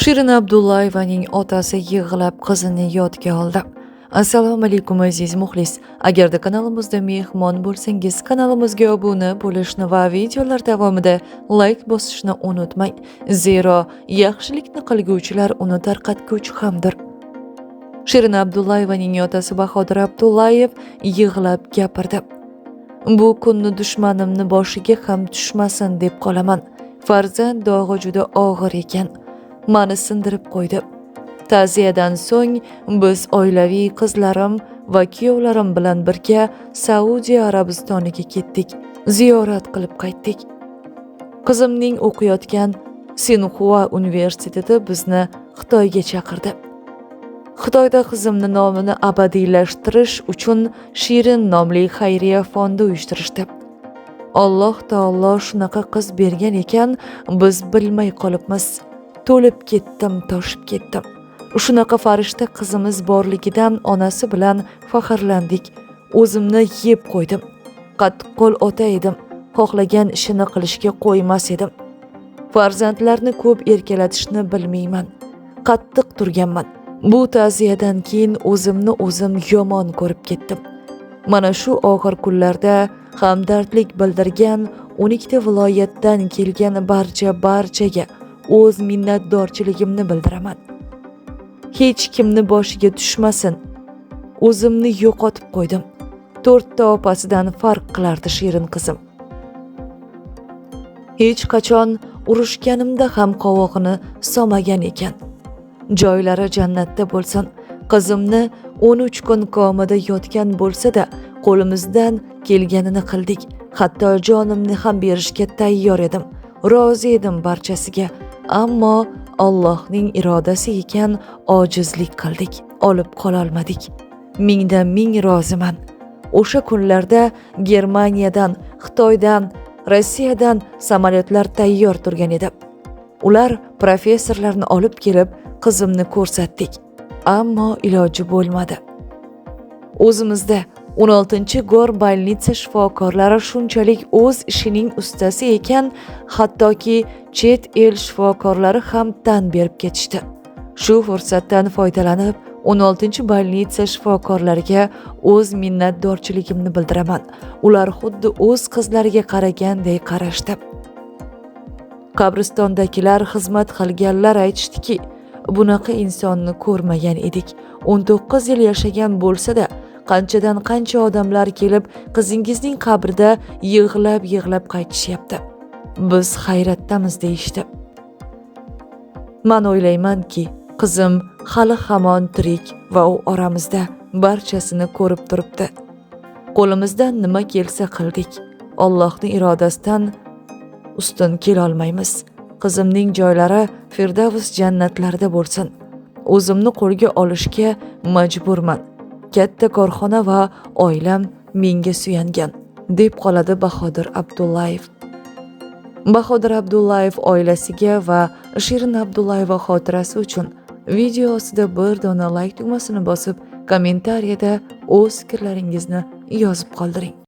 Shirin Abdullayevaning otasi yig'lab qizini yodga oldi. Assalomu alaykum, aziz muxlis. Agarda kanalimizda mehmon bo'lsangiz, kanalimizga obuna bo'lishni va videolar davomida like bosishni unutmang. Zero yaxshilikni qilguvchilar uni tarqatguvchi hamdir. Shirin Abdullayevaning otasi Bahodir Abdullayev yig'lab gapirdi. Bu kunni dushmanimni boshiga ham tushmasin deb qolaman. Farzand dog'i juda og'ir ekan. Mani sindirib qo'ydi. Ta'ziyadan so'ng biz oilaviy qizlarim va kuyovlarim bilan birga Saudiya Arabistoniga ketdik. Ziyorat qilib qaytdik. Qizimning o'qiyotgan Sinxua universiteti bizni Xitoyga chaqirdi. Xitoyda qizimni nomini abadiylashtirish uchun Shirin nomli xayriya fondi uyushtirishdi. Alloh taolo shunaqa qiz bergan ekan, biz bilmay qolibmiz. To'lib ketdim, toshib ketdim. Shunaqa farishta qizimiz borligidan onasi bilan faxrlandik. O'zimni yeb qo'ydim. Qattiqqo'l ota edim. Xohlagan ishini qilishga qo'ymas edim. Farzandlarni ko'p erkalatishni bilmayman. Qattiq turganman. Bu ta'ziyadan keyin o'zimni o'zim yomon ko'rib ketdim. Mana shu og'ir kunlarda hamdardlik bildirgan 12 ta viloyatdan kelgan barchaga o'z minnatdorchiligimni bildiraman. Hech kimni boshiga tushmasin. O'zimni yo'qotib qo'ydim. 4 ta opasidan farq qilardi Shirin qizim. Hech qachon urushganimda ham qovog'ini solmagan ekan. Joylari jannatda bo'lsin. Qizimni 13 kun komada yotgan bo'lsa-da, qo'limizdan kelganini qildik. Hatto jonimni ham berishga tayyor edim. Rozi edim barchasiga. Ammo Allohning irodasi ekan, ojizlik qildik, olib qololmadik. Mingdan ming roziman. O'sha kunlarda Germaniyadan, Xitoydan, Rossiyadan samolyotlar tayyor turgan edi. Ular professorlarni olib kelib, qizimni ko'rsatdik. Ammo iloji bo'lmadi. O'zimizda 16-gor больница shifokorlari shunchalik o'z ishining ustasi ekan, hattoki chet el shifokorlari ham tan berib ketishdi. Shu fursatdan foydalanib, 16-больница shifokorlariga o'z minnatdorchiligimni bildiraman. Ular xuddi o'z qizlariga qaraganday qarashdi. Qabristondagilar, xizmat qilganlar aytishdiki, bunaqa insonni ko'rmagan edik. 19 yil yashagan bo'lsa-da, qanchadan qancha odamlar kelib qizingizning qabrida yig'lab-yig'lab qaytishyapti. Biz hayratdamiz deyishdi. Men o'ylaymanki, qizim hali hamon tirik va u oramizda barchasini ko'rib turibdi. Qo'limizdan nima kelsa qildik. Allohning irodasidan ustun kela olmaymiz. Qizimning joylari Firdavs jannatlarida bo'lsin. O'zimni qo'lga olishga majburman. Katta korxona va oilam menga suyangan, deb qoladi Bahodir Abdullayev. Bahodir Abdullayev oilasiga va Shirin Abdullayeva xotirasi uchun video ostida bir dona like tugmasini bosib, kommentariyada o'z fikrlaringizni yozib qoldiring.